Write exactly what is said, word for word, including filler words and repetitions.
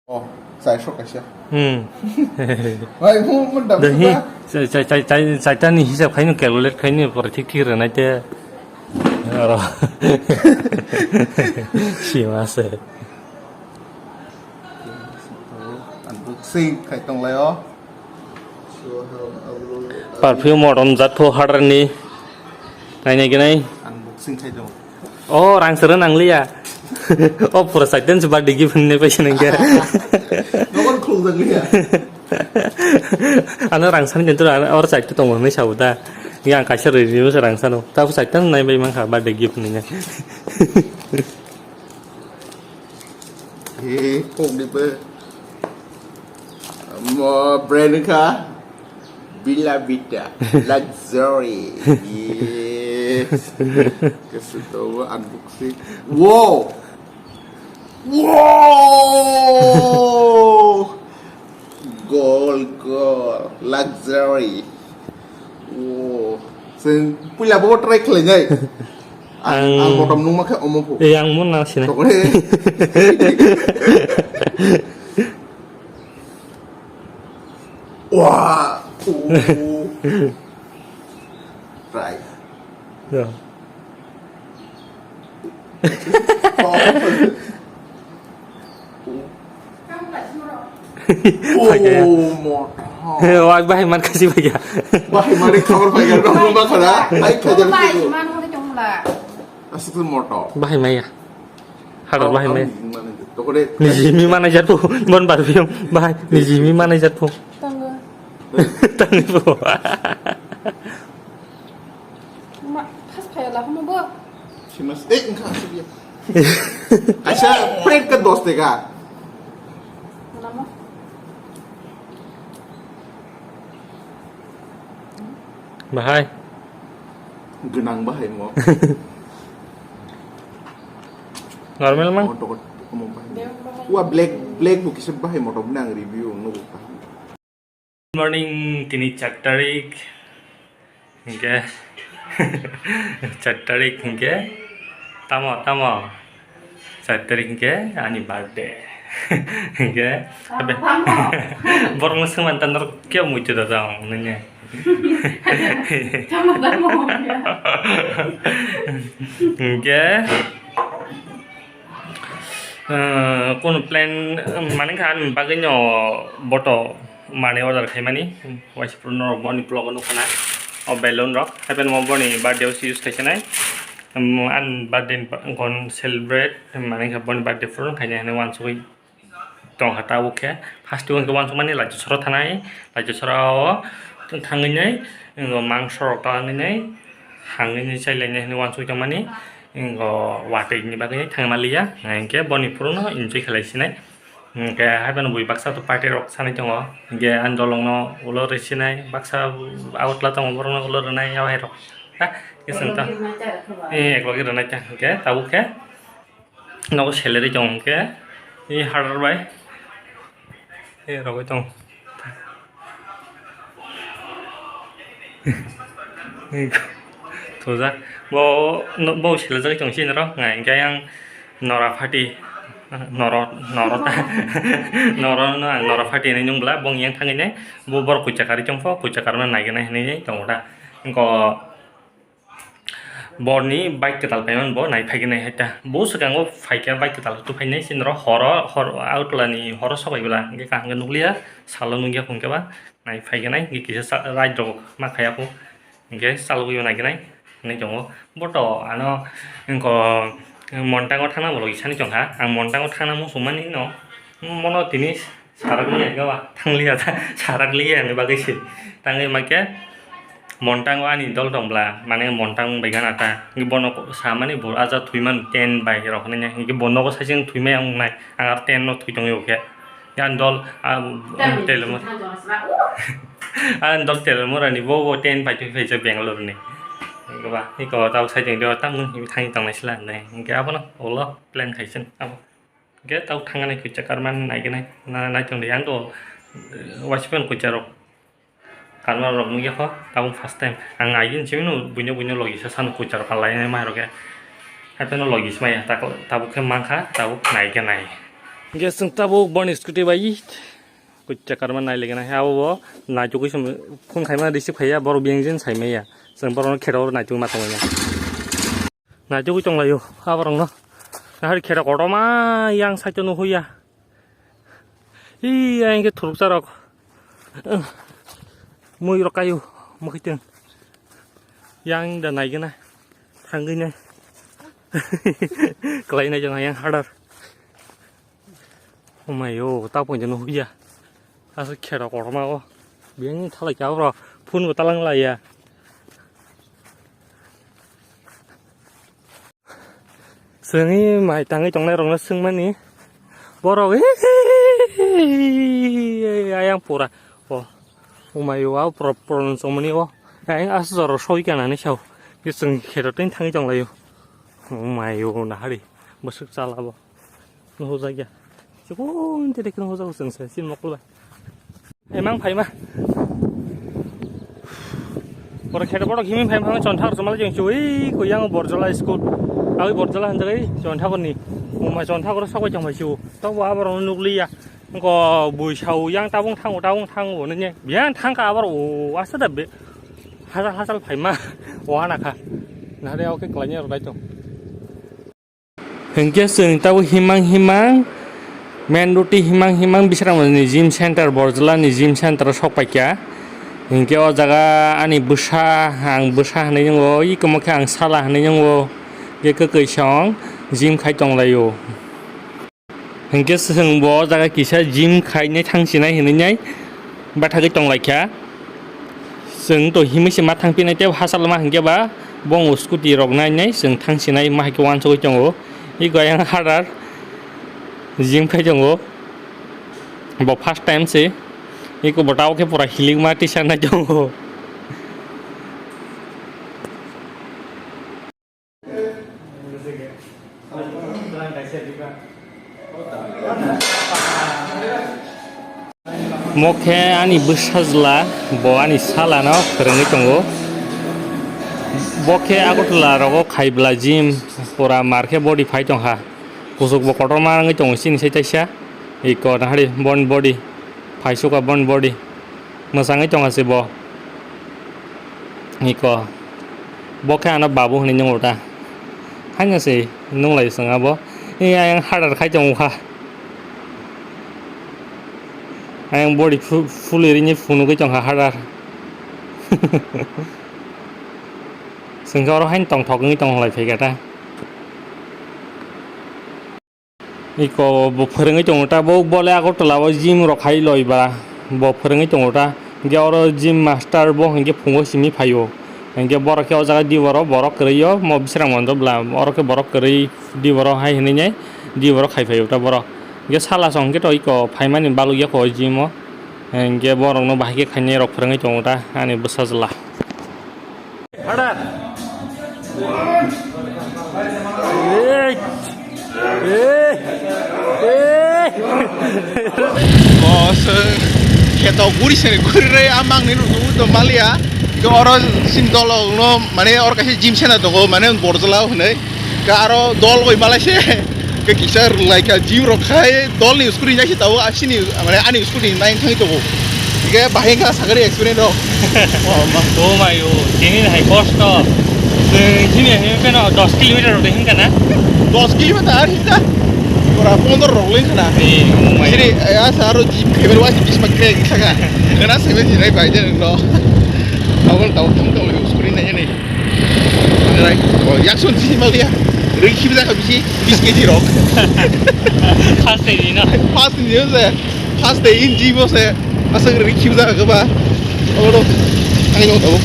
Oh, chai sok kaisa. Hmm. Bai, mo, mo dam Dai hi, suka. Chai, chai, chai, chai, chaitani hisab khaino calculate khaino pore thik thik rwnai te. Aro. Sima se. Unboxing khai tong lai o. Perfume motom jat pho hadarni. Nai nai gwnai. Unboxing khai tong. O rang sero nang liya. O pura saitan se birthday gift hinne paisa nang khe. Nogon khulung jak liya. Ano rang san kintu ano or saitan tong hinne sabo da. Yang kaisa rwi rwi se rang sano. Tabu saitan nai bai mankha birthday gift hinne. He, kok ni pe. Mo brand kha. Bella Vita. Luxury. Yes. Kasi to unboxing. Wow. Wow. Gold, gold. Luxury. Wow. Sen puila bo try khlai nai. Ang, ang, ang motom nungma khe omo phu. Eh, ang mo na sini. Tokore. Wah. Oh. Try. Ya. Oh. Pakai ya. Oh, motor. Wah, bahai man kasi pakai. Bahai mari khabar pakai. Dong, dong, bakal, ah. Ai, kajar Bahai itu. Siman hori tong la. Asuk tu motor. Bahai maya. Hadar bahai maya. Niji mi mana jat po. Bon bar biom. Bahai. Niji mi mana jat po. Tangga. Tangga po. Ma, khas khaya la hono bo. Simas, eh, engkha asuk ya. Aisa, plate ka dos teka. Nama? Bahai. Gwnang bahai mo. Normal mang? Motor ko, mo bahai. Wa black, black bo kisa bahai motor nang review no bahai. Good morning, tini char tarik. Hingke char tarik hingke tamo, tamo. Char tarik hingke ani birthday. Hingke Tamo, tamo. Borok no swngmani ta norok kebo muitu da tamo nini. Tamo, tamo. Hingke, eh, kono plan, eh, mani kha ani bagwi no boto. Manwi order khaimani, waisa phuru norok boni vlog o nukha na, o balloon rok, haikhe bo boni birthday o se use khaisa nai, um, ani birthday ni gon celebrate manwi kha boni birthday phuru khainai hinwi uansugwi tongkha. Tabuk khe first o hwnkhe uansukmani Lachasora thanai, Lachasora o thangwi nai mangso rok tangwi nai hangwi nai chailainai hinwi uansugwi tongmani, watwi ni bagwi thangwi manliya, hinkhe boni phuru no enjoy khlai sinai. Hingke haibeno bui baksa to party rok sanai tongo. Hingke ani dolong no ulo rw sinai baksa Agartala tongo borok no ulo rwnai ya hai rok. Ha, kisam ta. Eh, eklogi rwnai ta hingke tabuk khe nogo salary tongo hingke. Eh, hadar bai. Eh, rogoi tongo. Thujak. Bo, no, bo selajak tong sini ro. Ngai, hingke yang nora phati. Noro, noro ta. Noro no ang nora phati hinui nung bwla. Bong yang thangwi nai. Bo borok kuchakari tongpho. Kuchakar no naigenai hinui tongo da. Hingko borni bike kwtal paimani bo nai phaigenai hai ta. Bo swkango phaikha bike kwtal tu phainai sini ro. Horo, hor, Agartala ni horo sobai bwla. Hingke kaham khe nukliya. Salo nukya hwnkhe ba. Nai phaigenai, hingke kisa sa-, ride rok ma khaya kho. Hingke chalogwi naigenai hinui tongo. Bo to ano wngkha Montango thangna bo logi sani tongkha. Ang Montango thangna muchungmani no, mono tini sarakliya khe ba thangliya ta, sarakliya hinui bagwi se. Tangwi mankhe Montango ani dol tong bwla, mane Montang bai gana ta. Hingke bono samani bo aja thwimani tent bai rok hinui, hingke bo nogo saichung thwimai ang nai, ang aro tent no thwi tongwi bo khe. Yang dol, ah, Tamo telemo. Tamo sila, uh. Ah, dol telemo rani bo, bo ten pai twi phaijak Bangalore ni. Goba, iko tau sai tong dio, tamo ni thang tong nai sila ne. Hingke abono, ulo plan khaisen, abo. Hingke tau thangani kucha karman nai gwnai, na, nai tong di, ang to, eh, waispen kucha rok. Karma rok nugya kho, tabuk first time. Ang aigin simi no buino buino logi sa sano kuchar palai nai mai rok ya. Hape no logi smai ya, tak-, tabuk khe mankha, tabuk nai khe nai. Hingke chwng tabuk boni scooty bai kuchcha karma nai legena. Abo bo naitugwi phone khaima receive khaiya, borok biyang jin saimaya. Chwng borokno khero naitugwi ma tongmani. Naitugwi tonglaio aborokno. Nahari khero kotorma yang side-o nuhuya. Ih, ayang khe thuruksa rok. Mui rok kaio, mukhuitwng. Yang da naigwna, thangwi nai. Kwlai nai jana yang hadar. Omayo, ta pointa nuhuya. Asa khera kotorma o. Biyang thalai kya bro, phone bo talang laiya. Chwngwi mai tangwi tongnai rokno swngmani borok ayang pura o umai o pura pura chongmani o ayang aswk jorok soi kanani sao chwng kheto tei thangwi tonglaio umai o nahari bwswk chala bo nuhujagya chikon tete kheno hujagw chwngse chini mokol bai. Emang phaima. Borok khe borok himwi phaima chontha rok chwmali jeng chwi kuyang Borjola school. Awi Borjola hanjagai chontha korni. Muma chontha koro sokoi chong phai chw. Tobo aborok nukliya. Ko bui sau yang tabung thango tabung thango nini. Biyan thangka abor o asa da be. Hasal hasal phaima. Wana kha. Nare oke klanya rok dai tong. Hinkhe chwng tabuk himang himang main road-o himang himang Bisramganj ni gym center, Borjola ni gym center o sok paikha. Hinkhe o jaga ani bwsa, ang bwsa hinwi nukgo, oi kwmokhe ang sala hinwi nukgo. Hinkhe kwkwi song gym khai tonglaio. Hinkhe chwng bo o jaga kisa gym khainai thangsinai hinwi nai. Bathagwi tonglaikha. Chwng to himwi se ma thangpinai tei hachal ma hinkhe ba bong scooty rok nai nai chwng thangsinai ma hai khe uansugwi tongo. Eko ayang hadar gym khai tongo. Bo first time se. Eko bo tao khe pura hilikma tisa nai tongo. Mo khe ani bwsajla, bo ani salano phwrwngwi tongo. Bo khe Agartala rogo khaibla gym pura mar khe body phai tongkha. Kuchuk bo kotorma wngwi tongo chini sai taisa. Eko nahari boni body, phaisukha boni body. Mwchangwi tongkha se bo. Eko. Bo khe ano babu hinwi nungo ta. Haino se nunglai chwng abo. E ayang hadar khai tongkha. Ayang body fu-, fully rini phunugwi tongkha hadar. Chwng khe oro haino tongthok wngwi tongkha lai phaikha ta. Eko bo phwrwngwi tongo ta, bo bole Agartala o gym rok khai loi ba, bo phwrwngwi tongo ta. Hinkhe oro gym master bo hinkhe phungo simi phaio. Hinkhe borok khe o jaga di borok, borok kwrwi o, mo Bisramganj bwla, oro khe borok kwrwi di borok hai hinwi nai di borok khai phaio ta borok. Hinkhe sala song khe to eko phaimani balukya kho o gym o. Hinkhe borokno bahai khe khainai rok phwrwngwi tongo ta ani bwsajla. Hada. Ei. Ei. Ei. O, se, kheto guri sene guri re, amang ni rudu to malia. Ko oro sin dolo no, mane oro kaisa gym sena tongo, mane Borjola hwnwi. Ka aro dol goi malai se. Ke kisa rwlai kha, gym rok khai, dol ni scooty nai se tabuk, asini, mane ani scooty nai thangwi tongo. Ke bahai kha sakari experience rok. Oh, ma. Oh my, oh, tini hai kosto. Chwng chini hai pheno dos kilometer rok hinka na? Dos kilometer hinka? Pura pondro rok leng khana. Eh, oh my. Sini, eh, asa aro gym khaibar wasi bisma krek saka. Kana sebe jinai bai de no. Tabuk tabuk thang tabuk scooty nai ni. Nangrai. Oh, yakson chini malia. Ring khibja kha bisi, bis kg rok. First day ni na. First day ni se. First day in gym se. Asa ring khibja kha ba. Oh, no. Ang no tabuk.